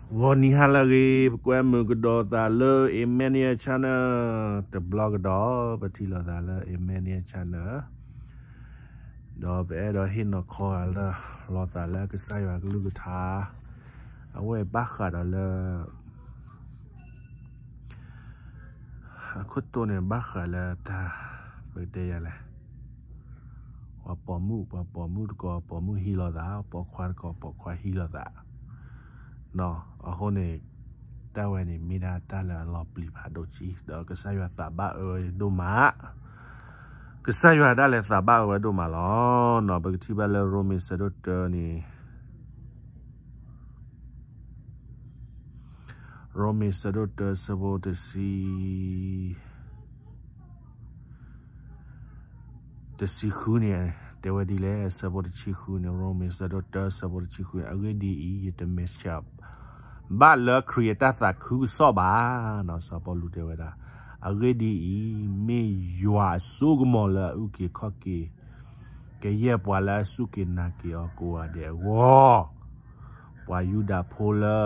ဂီၤနံၤဟါလၢအဂ့ၤ, ပကွဲမုာ်ကဒီးသးလၢ Emmanuel Channel တဘျီကဒီး, ပထံၣ်လိာ်သးလၢ Emmanuel Channel ဒီးပအဲၣ်ဒိးဟ့ၣ်နီၤခီဂၤလၢ လီၤသးလၢကစၢ်ယွၤကလုၢ်ကထါ, အဝဲဘၣ်ဃးဒီးလၢ အခိၣ်တိန့ၣ် ဘၣ်ဃးလၢတၢ် ပကတဲယၤလဲၣ်, ပှၤပိာ်မုၣ်, ပှၤပိာ်မုၣ်တကိး ပိာ်မုၣ်ဟံးလိာ်သး, ပိာ်ခွါတကိး ပိာ်ခွါဟံးလိာ်သး, အဃိန့ၣ် တၢ်ဝဲန့ၣ် မ့ၢ်ဒၣ်တၢ်လၢအလီၤပျံၤဖးဒိၣ်က့ၤ ဒီးကစၢ်ယွၤသးဘၣ်အၢဝဲဒိၣ်မး, ကစၢ်ယွၤဒၣ်လဲာ်သးဘၣ်အၢဝဲဒိၣ်မးလီၤ. ပကထံၣ်ဘၣ်လၢရိမ့ၤဆၢဒိၣ်တၢန့ၣ် ရိမ့ၤဆၢဒိၣ်တၢဆၢဖိတဆံ တဆံဃုန့ၣ် တဲဝဲဒ်လဲၣ်, ဆၢဖိတဆံဃုန့ၣ်, ရိမ့ၤဆၢဒိၣ်တၢဆၢဖိတဆံဃုန့ၣ်, အဂ့ၢ်ဒ်အံၤ, ယတမဲာ်ဆှးဘၣ်လၢခရံာ်အတၢ်သးခုကစီၣ်ဘၣ်, စီၤပီလူးတဲဝဲဒၣ်, အဂ့ၢ်ဒ်အံၤ, မ့ၢ်ယွၤအစိကမီၤလၢအအုၣ်က့ၤခီၣ်က့ၤ ကယဲၢ်ပှၤလၢအစူၢ်က့ၤနာ်က့ၤအီၤကိးဂၤဒဲးအဂီၢ်, ပှၤယူဒၤဖိလၢ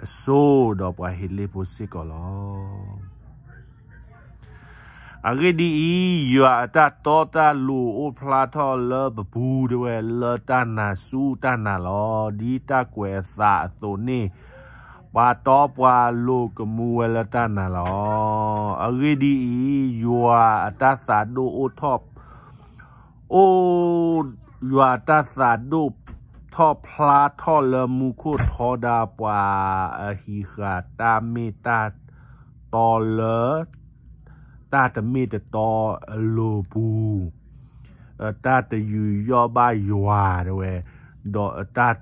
အစိၤ ဒီးပှၤဟ့းလ့ၣ်ဖိစ့ၢ်ကီးလီၤ. အဂ့ၢ်ဒ်အံၤ, ယွၤအတၢ်တီတၢ်လိၤအိၣ်ဖျါထီၣ်လၢပပူၤ တဲဝဲ, လၢတၢ်နာ်ဆူတၢ်နာ်လီၤ. ဒ်တၢ်ကွဲးအသးအသိးန့ၣ်, ပှၤတီပှၤလိၤကမူဝဲလၢတၢ်နာ်လီၤ. အဂ့ၢ်ဒ်အံၤ, ယွၤအတၢ်သးဒိၣ်အိၣ်ထီၣ် အိၣ်, ယွၤအတၢ်သးဒိၣ်ထီၣ်ဖျါထီၣ်လၢမူခိၣ်ထီဒါ ပှၤအဟံးဃာ်တၢ်မ့ၢ်တၢ်တီလၢ တၢ်တမ့ၢ်တတီအလိၤပူၤ, တၢ်တယူးယီၣ်ဘၣ်ယွၤ တဲဝဲ, ဒီးအတၢ်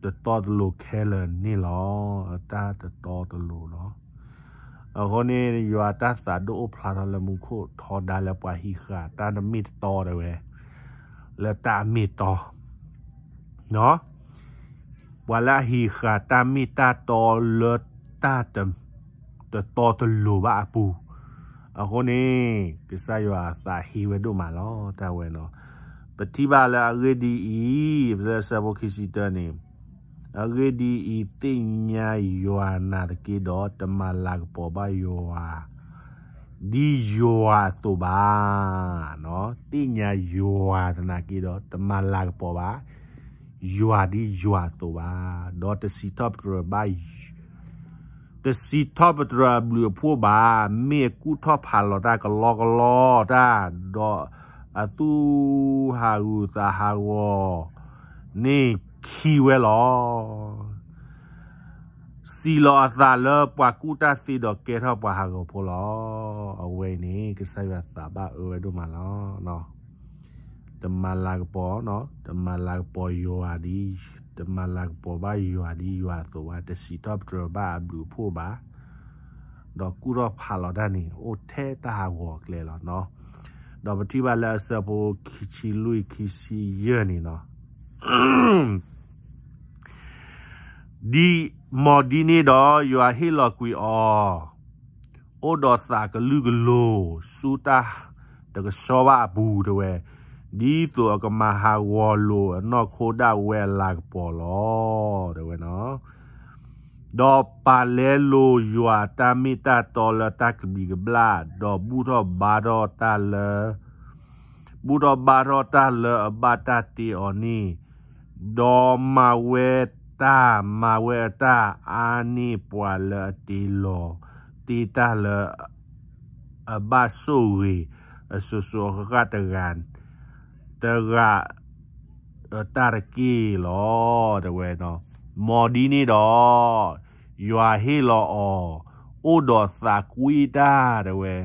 တတီတလိၤခဲလၢာ်န့ၣ်လီၤ. အတၢ်တတီတလိၤလီၤ. အဃိန့ၣ် ယွၤအတၢ်သးဒိၣ်အိၣ်ဖျါထီၣ်လၢမူခိၣ်ထီဒါလၢပှၤဟံးဃာ်တၢ်တမ့ၢ်တတီ တဲဝဲ, လၢတၢ်အမ့ၢ်တီ ပှၤလၢအဟံးဃာ်တၢ်မ့ၢ်တၢ်တီလၢတၢ်တ တတီတလိၤဘၣ်အပူၤ, အဃိန့ၣ် ကစၢ်ယွၤသးဟ့ဝဲဒိၣ်မးလီၤ. တၢ်ဝဲနီၤ, ပထံၣ်ဘၣ်လၢအဂ့ၢ်ဒ်အံၤ, ပလၢဆၢဖိခံဆံတၢန့ၣ်, အဂ့ၢ်ဒ်အံၤ, သ့ၣ်ညါယွၤနာ်သက့ဒီး, တမၤလၤကပီၤဘၣ်ယွၤ ဒ်ယွၤအသိးဘၣ်. သ့ၣ်ညါယွၤသနာ်က့ဒီး, တမၤလၤကပီၤဘၣ် ယွၤဒ်ယွၤအသိးဘၣ်, ဒီးတစံးထီၣ်ပတြၢၤဘၣ်, တစံးထီၣ်ပတြၢၤအဘျုးအဖှိၣ်ဘၣ်, မ့ၢ်အကူၣ်ထီၣ်ဖးလီၤတၢ်ကလီကလီတၢ်, ဒီးအသူၣ်ဟးဂူာ်သးဟးဂီၤန့ၣ်ခံဝဲလီၤ. စံးလီၤအသးလၢပှၤကူၣ်တၢ်သ့ဒီးကဲထီၣ်ပှၤဟးဂီၤဖိလီၤ. အဝဲအံၤန့ၣ် ကစၢ်ယွၤသးဘၣ်အၢဝဲဒိၣ်မးလီၤ. တမၤလၤကပီၤ, တမၤလၤကပီၤယွၤဒ်, တမၤလၤကပီၤဘၣ်ယွၤဒ်ယွၤအသိးဘၣ်, တစံးထီၣ်ပတြၢၤဘၣ်အဘျုးအဖှိၣ်ဘၣ်, ဒီးကူၣ်ထီၣ်ဖးလီၤတၢ်န့ၣ် အိၣ်ထဲတၢ်ဟးဂီၤအကျဲလီၤ. ဒီးပထံၣ်ဘၣ်လၢအဆၢဖိခံဆံလွံၢ်ခံဆံယဲၢ်န့ၣ်နီၤ ဒ်, မ်ဒ်န့ၣ်ဒီး ယွၤဟ့ၣ်လီၤကွံာ်အီၤ, အိၣ်ဒီးသးကလုာ်ကလိၤ ဆူတၢ်တကဆှီဘၣ်အပူၤ တဲဝဲ, ဒ်သိးအကမၤဟးဂီၤလိာ်အနီၢ်ခိဒၣ်ဝဲအလၤကပီၤလီၤ တဲဝဲနီၤ. ဒီးပာ်လဲလိာ်ယွၤအတၢ်မ့ၢ်တၢ်တီလၢတၢ်ကဘျံးကဘျၣ်, ဒီးဘူၣ်ထီၣ်ဘါထီၣ်တၢ်လၢ ဘူၣ်ထီၣ်ဘါထီၣ်တၢ်လၢအဘၣ်တၢ်တ့အီၤန့ၣ်, ဒီးမၤဝဲတၢ်, မၤဝဲအတၢ်အါန့ၢ်ပှၤလၢအတ့လီၤတ့တၢ်လၢ အဘၣ်ဆိၣ်ဂ့ၤအစိၤစိၤအဃၣ်ဃၣ်တဂၤ, တဂၤ အတၢ်တက့ၢ်လီၤ တဲဝဲနီၤ. မ်ဒ်န့ၣ်ဒီး ယွၤဟ့ၣ်လီၤအီၤ အိၣ်ဒီးသးကွံတၢ် တဲဝဲ,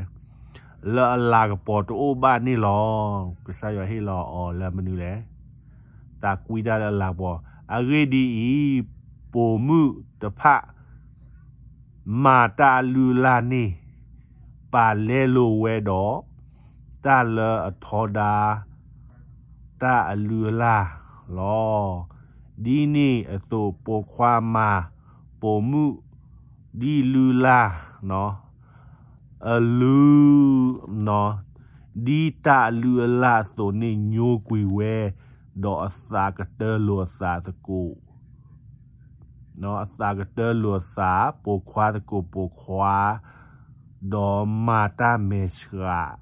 လၢအလၤကပီၤတအိၣ်ဘၣ်န့ၣ်လီၤ. ကစၢ်ယွၤဟ့ၣ်လီၤအီၤလၢမနုၤလဲၣ်. သးကွံတၢ်လၢအလၤကပီၤ. အဂ့ၢ်ဒ်အံၤ, ပိာ်မုၣ်တဖၣ် မၤတၢ်အလုၢ်အလၢ်န့ၣ် ပာ်လဲလိာ်ဝဲဒီး တၢ်လၢအထီဒါ တၢ်အလုၢ်အလၢ်လီၤ. ဒ်န့ၣ်အသိး ပိာ်ခွါမၤပိာ်မုၣ် ဒ်လုၢ်လၢ် အလုၢ် ဒ်တၢ်အလုၢ်အလၢ်အသိးန့ၣ် ညိကွံာ်ဝဲ, ဒီးအသးကတၢၢ်လိာ်အသးသကိး အသးကတၢၢ်လိာ်သး ပိာ်ခွါသကိးပိာ်ခွါ, ဒီးမၤတၢ်မဲာ်ဆှး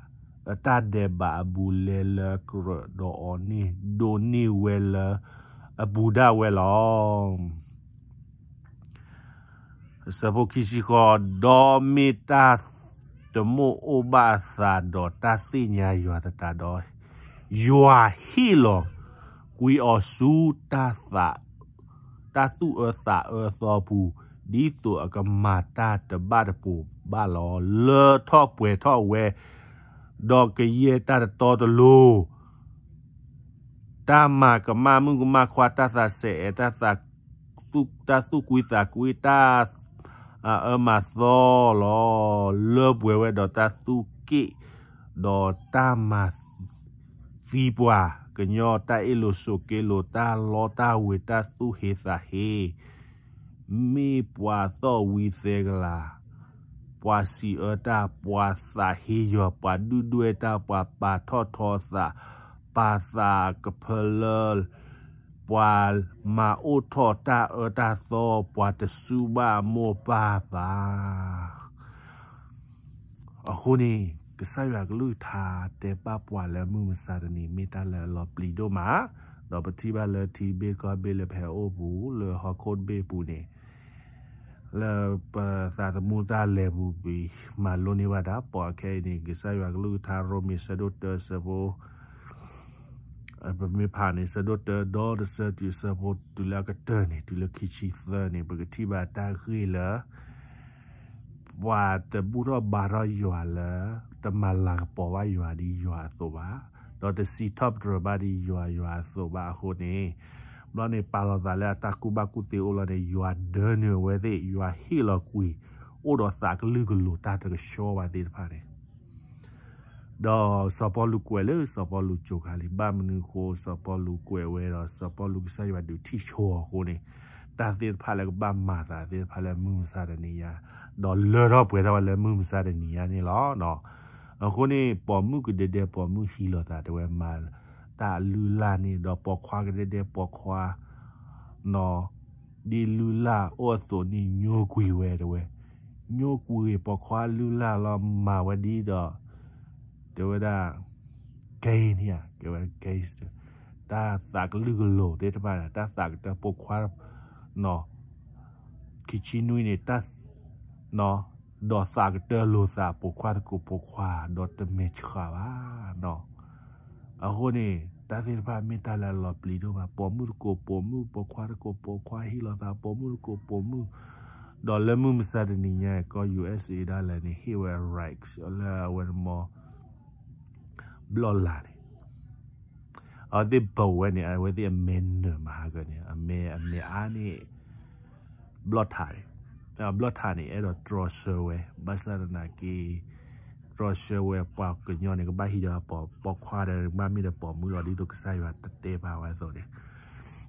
အတၢ်ဒဲးဘးအဘူးအလဲလၢအကြၢးဒီးအီၤန့ၣ် ဒိးန့ၢ်ဝဲလၢအပူၤဒၣ်ဝဲလီၤ. အဆၢဖိခံဆံဃိး, ဒီးမ့ၢ်တၢ်တမိၣ်အိၣ်ဘၣ်အသးဒီးတၢ်သ့ၣ်ညါယွၤသတးဒီး, ယွၤဟ့ၣ်လီၤကွံာ်အီၤဆူ တၢ်သူၣ်အၢသးအၢအသီပူၤ, ဒ်သိးအကမၤတၢ်တဘၣ်တပိၤဘၣ်လီၤ. လၢထီၣ်ပှဲၤထီၣ်ဝဲ, ဒီးကယဲၢ်တၢ်တတီတလိၤ တၢ်မၤကမၣ်မုၣ်ကမၣ်ခွါ, တၢ်သးစဲအဲ, တၢ်သူၣ်ကွံသးကွံ, တၢ်အအၢမၤသီလီၤ. လၢပှဲၤဝဲဒီးတၢ်သူၣ်က့ၣ်, ဒီးတၢ်မၤသံပှၤကညီ, တၢ်အ့ၣ်လိာ်ဆိးက့လိာ်, တၢ်လီတၢ်ဝ့ၤ, တၢ်သူၣ်ဟ့သးဟ့, မ့ၢ်ပှၤသီၣ်ဝံသဲကလၤ, ပှၤစံးအၢတၢ်, ပှၤသးဟ့ယွၤ, ပှၤဒုၣ်ဒွဲၣ်တၢ်, ပှၤပာ်ထီၣ်ထီသး, ပာ်သးကဖၢလၢ, ပှၤမၤအိၣ်ထီၣ်တၢ်အၢတၢ်သီ, ပှၤတစူၢ်ဘၣ်အမိၢ်ပၢ်ဘၣ်. အဃိန့ၣ် ကစၢ်ယွၤကလုၢ်ကထါတဲဘၣ်ပှၤလၢမုၢ်မဆါတနံၤ မ့ၢ်တၢ်လၢအလီၤပျံၤဒိၣ်မး, ဒီးပထံၣ်ဘၣ်လၢထံဘ့ၣ်ကီၢ်ဘ့ၣ်လၢပဟဲအိၣ်ပူၤ လၢဟီၣ်ခိၣ်တဘ့ၣ်အပူၤန့ၣ်, လၢပသးသမူတၢ်လဲၤပူၤ ပမၤလိန့ၢ်ဘၣ်တၢ်ပီးခဲအံၤန့ၣ် ကစၢ်ယွၤကလုၢ်ကထါ ရိမ့ၤဆၢဒိၣ်တၢဆၢဖိ ပမ့ၢ်ဖးန့ၣ် ဆၢဒိၣ်တၢ ဒီးတဆၢတုၤဆၢဖိတုၤလၢအကတၢၢ်န့ၣ် တုၤလၢခံဆံသၢန့ၣ် ပကထံၣ်ဘၣ်တၢ်ဂ့ၢ်လၢ ပှၤတဘူၣ်ထီၣ်ဘါထီၣ်ယွၤလၢ တမၤလၤကပီၤဘၣ်ယွၤဒ်ယွၤအသိးဘၣ်, ဒီးတစံးထီၣ်ပတြၢၤဘၣ်ဒ်ယွၤယွၤအသိးဘၣ်အဃိန့ၣ်, ဘျီန့ၣ် ပာ်လီၤသးလၢအတၢ်ကူၣ်ဘၣ်ကူၣ်သ့အိၣ်လီၤန့ၣ် ယွၤဒၢနုာ်အဝဲသ့ၣ်, ယွၤဟ့ၣ်လီၤကွံာ် အိၣ်ဒီးသးကလုာ်ကလိၤတၢ်တကဆှီဘၣ်သ့ၣ်တဖၣ်န့ၣ် ဒီးစီၤပီလူးကွဲးလၢစီၤပီလူးကၠိခါလံ, ဘၣ်မနုၤအဃိ စီၤပီလူးကွဲးဝဲဒီး စီၤပီလူးကစၢ်ယွၤဒုးထံၣ်ဆိအီၤအဃိန့ၣ်, တၢ်သ့ၣ်တဖၣ်လၢကဘၣ်မၤသးသ့ၣ်တဖၣ်လၢမုၢ်မဆါတနံၤညါ, ဒီးလၢထီၣ်ပှဲၤထီၣ်ဝဲလၢမုၢ်မဆါတနံၤညါန့ၣ်လီၤ. အဃိန့ၣ် ပိာ်မုၣ်ကဒဲဒဲပိာ်မုၣ်ဟံးလိာ်သးတဲဝဲမၤတၢ်အလုၢ်အလၢ်န့ၣ်, ဒီးပိာ်ခွါကဒဲဒဲပိာ်ခွါ ဒ်လုၢ်လၢ်အိၣ်အသိးန့ၣ်ညိကွံာ်ဝဲတဲဝဲ, ညိကွံာ်ပိာ်ခွါလုၢ်လၢ်လီၤမၤဝဲဒ်ဒီး, တဲဝဲဒၣ် gay န့ၣ်ဧါ, ကဲဝဲ gay တၢ်သးကလုာ်ကလိၤသ့ၣ်တဖၣ်န့ၣ် တၢ်သးကတၢၢ်ပိာ်ခွါ ခံဆံနွံန့ၣ် တၢ် ဒီးသးကတၢၢ်လိာ်သးပိာ်ခွါသကိးပိာ်ခွါ ဒီးတမဲာ်ဆှးဘၣ်. အဃိန့ၣ် တၢ်သ့ၣ်တဖၣ်မ့ၢ်တၢ်လၢအလီၤပျံၤဒိၣ်မး, ပိာ်မုၣ်သကိးပိာ်မုၣ်, ပိာ်ခွါသကိးပိာ်ခွါ, ဟံးလိာ်သးပိာ်မုၣ်သကိးပိာ်မုၣ်, ဒီးလၢမုၢ်မဆါတနံၤညါ ကီၢ် ယူၣ်အ့ၣ်စ့ၣ် ဒၣ်လဲာ်န့ၣ် ဟ့ၣ်ဝဲ rights လၢအဝဲန့ၣ်မ့ၢ် ဘျီၣ်လၤန့ၣ် အဝဲသ့ၣ်ဘၣ်ဝဲန့ၣ် အဝဲသ့ၣ်အမဲာ်နၢၤမၤဟးဂီၤန့ၣ် အမဲာ် အမဲာ်အါန့ၣ် ဘျီၣ်ထးန့ၣ်, ဘျီၣ်ထးန့ၣ် အဲၣ်ဒိးတြီဆၢဝဲ ဘၣ်ဆၣ်သနာ်က့ တြီဆၢဝဲပှၤကညီန့ၣ် ကဘၣ်ဟံးဒီးပိာ်ခွါဒီး ကဘၣ်မ့ၢ်ဒီးပိာ်မုၣ်လီၤ ဒ်သိးကစၢ်ယွၤတတဲဘၣ်ဝဲအသိးန့ၣ်,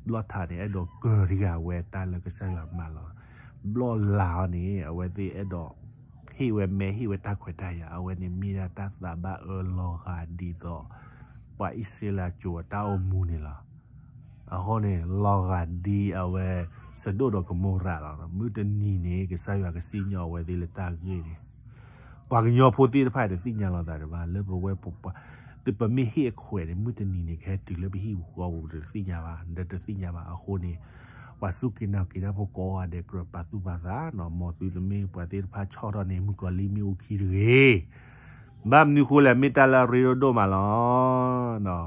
ဘျီၣ်ထးန့ၣ် အဲၣ်ဒိးကၢၤတဂၤဝဲတၢ်လၢကစၢ်ယွၤမၤလီၤ. ဘျီၣ်လၤအီၤန့ၣ် အဝဲသ့ၣ်အဲၣ်ဒိး ဟ့ၣ်ဝဲမဲ ဟ့ၣ်ဝဲတၢ်ခွဲးတၢ်ယာ် အဝဲန့ၣ်မ့ၢ်ဒၣ်တၢ်သးဘၣ်အၢလီၤဂာ်ဒ်သိး ပှၤအံၣ်စရ့လးကၠိၤအတၢ်အိၣ်မူန့ၣ်လီၤ. အဃိန့ၣ် လီၤဂာ်ဒ်အဝဲ စဒိၣ်ဒီးကမိၤရၤလီၤ. မုၢ်တနံၤန့ၣ် ကစၢ်ယွၤကစံၣ်ညီၣ်အဝဲသ့ၣ်လၢတၢ်ဂ့ၢ်န့ၣ် ပှၤကညီဖိသ့ၣ်တဖၣ်တသ့ၣ်ညါလီၤသးတဘၣ် လၢပဝဲ ပမ့ၢ်ဟ့ၣ်အခွဲးန့ၣ် မုၢ်တနံၤန့ၣ် ကဟဲတုၤလၢပဟံၣ်ပဃီပူၤ တသ့ၣ်ညါဘၣ် တသ့ၣ်ညါဘၣ်. အဃိန့ၣ် ပှၤစူၢ်က့ၤနာ်က့ၤတၢ်ဖိကိးဂၤဒဲး ကြၢးပာ်သူၣ်ပာ်သး မ်သုတမ့ၢ်ပှၤသ့ၣ်တဖၣ်ဆီၣ်ထီၣ်န့ၢ် မုၣ်ကီၤလံၢ်မ့ၣ်အူခံတဂ့ၤ. ဘၣ်မနုၤဃိလဲၣ် မ့ၢ်တၢ်လၢအရ့ဒိၣ်ဒိၣ်မးလီၤ.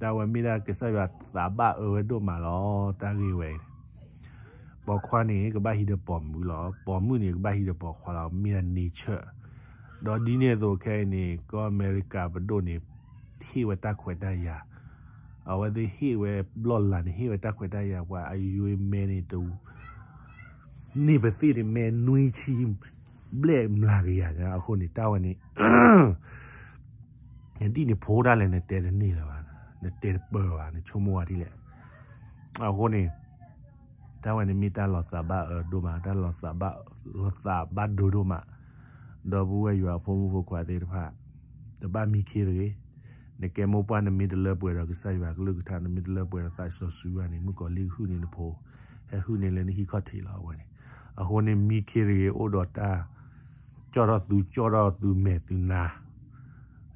တၢ်ဝဲမ့ၢ်ဒၣ်ကစၢ်ယွၤသးဘၣ်အၢဝဲဒိၣ်မးလီၤ တၢ်ဂ့ၢ်ဝဲအံၤန့ၣ် ပိာ်ခွါန့ၣ် ကဘၣ်ဟံးဒီးပိာ်မုၣ်လီၤ. ပိာ်မုၣ်န့ၣ် ကဘၣ်ဟံးဒီးပိာ်ခွါလီၤ. မ့ၢ်ဒၣ် nature ဒီးဒ်န့ၣ်အသိးခဲအံၤန့ၣ် ကီၢ်အမဲရကၤပဒိၣ်န့ၣ် ဟ့ၣ်ဝဲတၢ်ခွဲးတၢ်ယာ်, အဝဲသ့ၣ်ဟ့ၣ်ဝဲဘျီၣ်လၤန့ၣ် ဟ့ၣ်ဝဲတၢ်ခွဲးတၢ်ယာ် ပှၤအယွ့မဲန့ၣ် တ န့ၢ်ပသ့ၣ်န့ၣ် မဲနွံဆံဘျဲၣ်မျးကယၤညါ အဃိန့ၣ် တၢ်ဝဲန့ၣ် နဒ်န့ၣ်ဖိတၢ်လဲၣ် နတဲတန့ၢ်လၢၤဘၣ်, နတဲတပၢၢ်ဘၣ်, နဆိကမိၣ်ဝဲဒ်လဲၣ်. အဃိန့ၣ် တၢ်ဝဲန့ၣ်မ့ၢ်တၢ်လီၤသးဘၣ်အၢဒိၣ်မး, တၢ်လီၤသးဘၣ်ဒိဒိၣ်မး, ဒီပုၢ်ဝဲၢ်ယွၤအဖိမုၣ်ဖိခွါသ့ၣ်တဖၣ် တဘၣ်မံခ့တဂ့ၤ. နကဲမိၢ်ပှၢ် နမ့ၢ်တလၢပှဲၤဒီးကစၢ်ယွၤကလုၢ်ကထါ, နမ့ၢ်တလၢပှဲၤဒီးသးစီဆှံဘၣ်န့ၣ် မုၣ်ကီၤလံၢ်ကဟုၣ်န့ၢ်နဖိ အဝဲသ့ၣ်ဟူးန့ၢ်လၢနဟံၣ်ခီၣ်ထံးလီၤအဝဲန့ၣ်. အဃိန့ၣ် မံခ့တဂ့ၤ အိၣ်ဒီးတၢ် ကၠီၣ်ထီၣ်သူ ကၠီၣ်ထီၣ်သူမဲာ်သူနါ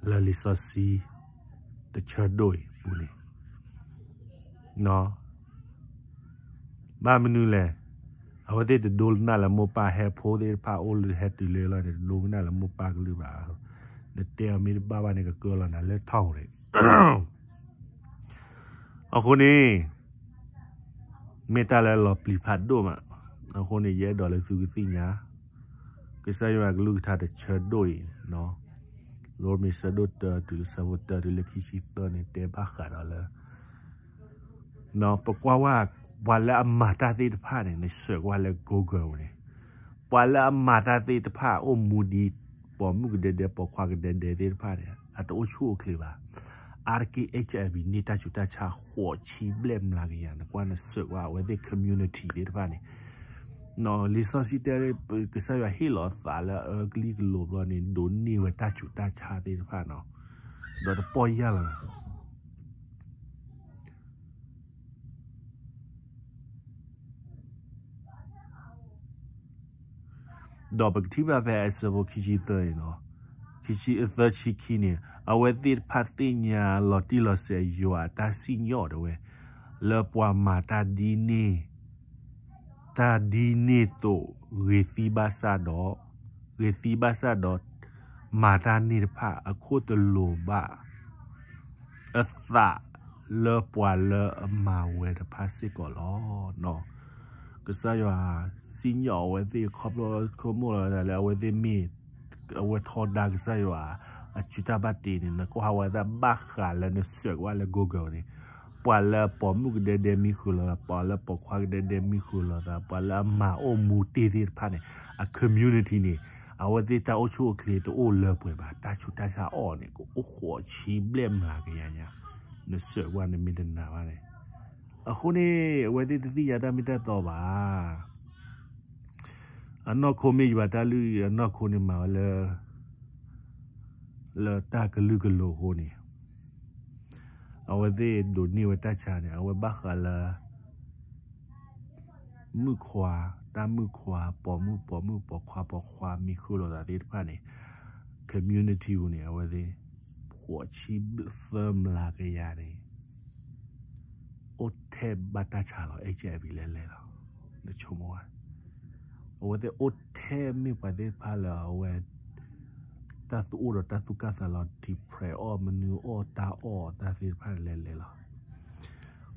လၢလံာ်စီဆှံ တဆၢဒိၣ်အံၤပူၤန့ၣ် ဘၣ်မနုၤလဲၣ်, အဝဲသ့ၣ်တဒိကနၣ်လၢမိၢ်ပၢ် ဟဲဖိသ့ၣ်တဖၣ်အိၣ်လၢဟဲတုၤလၢလီၤန့ၣ် တဒိကနၣ်လၢမိၢ်ပၢ်ကလုၢ်ဘၣ်. နတဲအီၤမ့ၢ်တဘၣ်ဘၣ်န့ၣ် ကကၢလီၤနၤလၢထီၣ်န့ၣ် အဃိန့ၣ် မ့ၢ်တၢ်လၢလီၤပျံၤဖးဒိၣ်မး. အဃိန့ၣ် ယအဲၣ်ဒိးလၢသုကသ့ၣ်ညါ ကစၢ်ယွၤကလုၢ်ကထါတဆၢဒိၣ်အံၤ ရိမ့ၤဆၢဒိၣ်တၢ တုၤလၢဆၢဖိတၢတုၤလၢခံဆံသၢန့ၣ် တဲဘၣ်ဃးဒီးလၢ ပကွၢ်ဝဲ ပှၤလၢအမၤတၢ်သ့ၣ်တဖၣ်န့ၣ် နဆှၢကွၢ်လၢ Google န့ၣ် ပှၤလၢအမၤတၢ်သ့ၣ်တဖၣ်အိၣ်မူဒ် ပိာ်မုၣ်ကဒဲဒဲ ပိာ်ခွါကဒဲဒဲသ့ၣ်တဖၣ်န့ၣ် အတအိၣ်ဆူၣ်အိၣ်ချ့ဘၣ်. အါတက့ၢ် HIV န့ၢ်တၢ်ဆူးတၢ်ဆါဃိးဆံဘျဲၣ်မျးကယၤ နကွၢ်နဆှၢကွၢ်အဝဲသ့ၣ် community သ့ၣ်တဖၣ်န့ၣ် လံာ်စီဆှံတဲ ကစၢ်ယွၤဟ့ၣ်လီၤအသးလၢအကလုာ်ကလိာ်ဘျီန့ၣ် ဒိးန့ၢ်ဝဲတၢ်ဆူးတၢ်ဆါသ့ၣ်တဖၣ်နီၤ ဒီးတပီၢ်ယၢ်လီၤ ဒီးပကထံၣ်ဘၣ်ဖဲအဆၢဖိခံဆံသၢန့ၣ်လီၤ. ခံဆံသၢဆံခံန့ၣ် အဝဲသ့ၣ်တဖၣ်သ့ၣ်ညါလီၤတံၢ်လီၤဆဲးယွၤအတၢ်စံၣ်ညီၣ်တဲဝဲ လၢပှၤမၤတၢ်ဒ်န့ၣ် တၢ်ဒ်န့ၣ်သိး ဂ့ၤသံဘၣ်ဆၣ်ဒီး ဂ့ၤသံဘၣ်ဆၣ်ဒီး မၤတၢ်န့ၣ်တဖၣ်အခိၣ်တလိၤဘၣ် အသးလၢပှၤလၢအမၤဝဲတဖၣ်စ့ၢ်ကီးလီၤ. ကစၢ်ယွၤစံၣ်ညီၣ်အဝဲသ့ၣ်ခီဖျိ ခိၣ်မိၣ်လီၤလၢအဝဲသ့ၣ်မ့ၢ် အဝဲထီဒါကစၢ်ယွၤ အစုတၢ်ဘၣ်တ့န့ၣ် နကွၢ်ဟးဝဲသးဘၣ်ဃးလၢနဆှၢကွၢ်လၢ Google န့ၣ် ပှၤလၢပိာ်မုၣ်ကဒဲဒဲမံဃုာ်လိာ်သး ပှၤလၢပိာ်ခွါကဒဲဒဲမံဃုာ်လိာ်သး ပှၤလၢအမၤအိၣ်မူတ့ၢ်သ့ၣ်တဖၣ်န့ၣ် အ community န့ၣ် အဝဲသ့ၣ်တၢ်အိၣ်ဆူၣ်အိၣ်ချ့တအိၣ်လၢပှဲၤဘၣ် တၢ်ဆူးတၢ်ဆါအီၣ်န့ၣ် ကအိၣ်ဃိးဆံဘျဲၣ်မျးကယၤညါ နဆှၢကွၢ်နမ့ၢ်တနာ်ဘၣ်န့ၣ် အဃိန့ၣ် အဝဲသ့ၣ်တသ့ၣ်ညါတၢ်မ့ၢ်တၢ်တီဘၣ် အနီၢ်ခိမ့ၢ်ယွၤတၢ်လုၢ်အံၤ အနီၢ်ခိန့ၣ်မၤဝဲလၢ လၢတၢ်ကလုာ်ကလိာ်အဃိန့ၣ် အဝဲသ့ၣ်ဒိးန့ၢ်ဝဲတၢ်ဆါန့ၣ် အဝဲဘၣ်ဃးလၢ မုၣ်ခွါ တၢ်မုၣ်ခွါ ပိာ်မုၣ်ပိာ်မုၣ် ပိာ်ခွါပိာ်ခွါ မံဃုာ်လိာ်သးသ့ၣ်တဖၣ်န့ၣ် community ပူၤန့ၣ် အဝဲသ့ၣ် ဃိးဆံသၢမျးကယၤန့ၣ် အိၣ်ထဲဘၣ်တၢ်ဆါလီၤ HIV လဲၤလဲၤလီၤ နဆိကမိၣ်ဝဲ အဝဲသ့ၣ်အိၣ်ထဲမ့ၢ်ပှၤသ့ၣ်တဖၣ်လၢအဝဲ တၢ်သူၣ်အိၣ်ဒီးတၢ်သူၣ်ကၢ်သးလီၤ depression အီၣ်မနုၤအီၣ်တၢ်အီၣ်တၢ်သ့ၣ်တဖၣ်လဲၤလဲၤလီၤ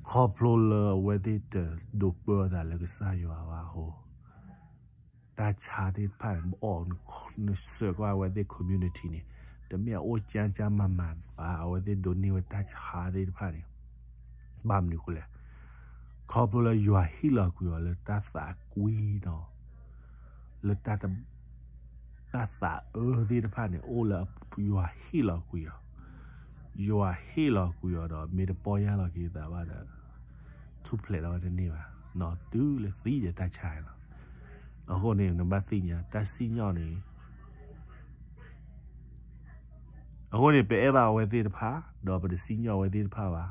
ခီဖျိလၢအဝဲသ့ၣ်တဒိးပၢအသးလၢကစၢ်ယွၤဘၣ်အဃိ တၢ်ဆါသ့ၣ်တဖၣ်န့ၣ် အီၣ် နဆှၢကွၢ်အဝဲသ့ၣ် community န့ၣ် တမ့ၢ်အအိၣ်ကၠၢ်ကၠၢ်မၤမၤဘၣ် အဝဲသ့ၣ်ဒိးန့ၢ်ဝဲတၢ်ဆါသ့ၣ်တဖၣ်န့ၣ် ဘၣ်မနုၤအဃိလဲၣ် ခီဖျိလၢယွၤဟ့ၣ်လီၤကွံာ်အီၤလၢတၢ်သးကွံနီၤ လၢ တၢ်သးအၢသ့ၣ်တဖၣ်န့ၣ် အိၣ်လၢယွၤဟ့ၣ်လီၤကွံာ်အီၤ, ယွၤဟ့ၣ်လီၤကွံာ်အီၤဒီး မ့ၢ်တပီၢ်ယၢ်လီၤက့ၤသးဘၣ်ဒီး ထူၣ်ဖျဲးထီၣ်ဝဲတန့ၢ်ဘၣ်, နီၢ်တုၤလၢသံဒီးတၢ်ဆါလီၤ. အဃိန့ၣ် နဘၣ်သ့ၣ်ညါ တၢ်စံၣ်ညီၣ်န့ၣ် အဃိန့ၣ် ပအဲၣ်ဘၣ်အဝဲသ့ၣ်တဖၣ် ဒီးပတစံၣ်ညီၣ်အဝဲသ့ၣ်တဖၣ်ဘၣ်,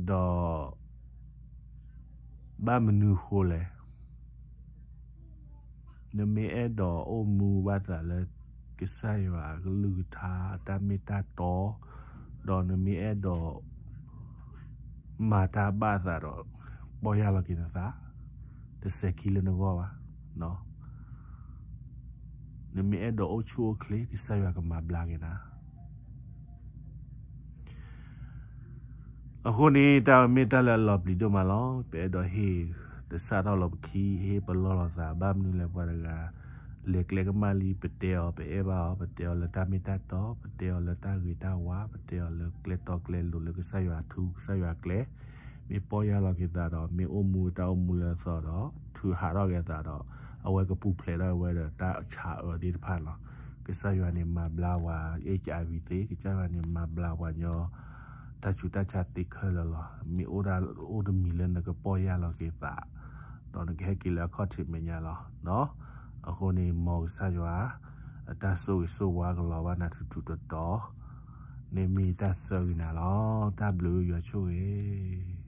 ဒီး ဘၣ်မနုၤအဃိလဲၣ်, နမ့ၢ်အဲၣ်ဒိးအိၣ်မူဘၣ်သးလၢ ကစၢ်ယွၤအကလုၢ်ကထါ အတၢ်မ့ၢ်တၢ်တီ, ဒီးနမ့ၢ်အဲၣ်ဒိး မၤတၢ်ဘၣ်သးဒီး ပီၢ်ယၢ်လီၤက့ၤနသး, တစဲးခံလၢနဂီၢ်ဘၣ်. နမ့ၢ်အဲၣ်ဒိးအိၣ်ဆူၣ်အိၣ်ချ့ ကစၢ်ယွၤကမၤဘျါက့ၤနၤ. အဃိန့ၣ် တၢ်မ့ၢ်တၢ်လၢအလီၤပျံၤဒိၣ်မးလီၤ. ပအဲၣ်ဒိးဟ့ၣ် တစးထီၣ်လီၤပခံ ဟ့ၣ်ပလီၢ်လီၤသး ဘၣ်မနုၤလဲၣ် ပှၤတဂၤ လဲၤကျဲကမၣ်လံ ပတဲအီၤ ပအဲၣ်ဘၣ်အီၤ ပတဲအီၤလၢတၢ်မ့ၢ်တၢ်တီ, ပတဲအီၤလၢတၢ်ဂ့ၤတၢ်ဝါ, ပတဲအီၤလၢကျဲတီကျဲလိၤ လၢကစၢ်ယွၤထူ ကစၢ်ယွၤကျဲ, မ့ၢ်ပီၢ်ယၢ်လီၤက့ၤသးဒီး မ့ၢ်အိၣ်မူတၢ်အိၣ်မူလၢအသီဒီး ထုးဟးထီၣ်က့ၤသးဒီး အဝဲကပူၤဖျဲးထီၣ်ဝဲဒီးတၢ်ဆါအၢသ့ၣ်တဖၣ်လီၤ. ကစၢ်ယွၤန့ၣ်မၤဘျါပှၤ HIV သ့, ကစၢ်ယွၤန့ၣ်မၤဘျါပှၤ ညီ တၢ်ဆူးတၢ်ဆါသ့ခဲလၢာ်လီၤ. မ့ၢ်အိၣ်တၢ်အိၣ်တမံၤလၢနကပီၢ်ယၢ်လီၤက့ၤသး ဒီးနကဟဲက့ၤလၢအခီၣ်ထံးမဲာ်ညါလီၤ. အဃိန့ၣ် မ်ကစၢ်ယွၤ အတၢ်ဆိၣ်ဂ့ၤဆိၣ်ဝါကလီၤဘၣ်နၤထူထူတီတီ, န့ၣ်မ့ၢ်တၢ်ဆၢဂ့ၤနၤလီၤ. တၢ်ဘျုးယွၤဆိၣ်ဂ့ၤ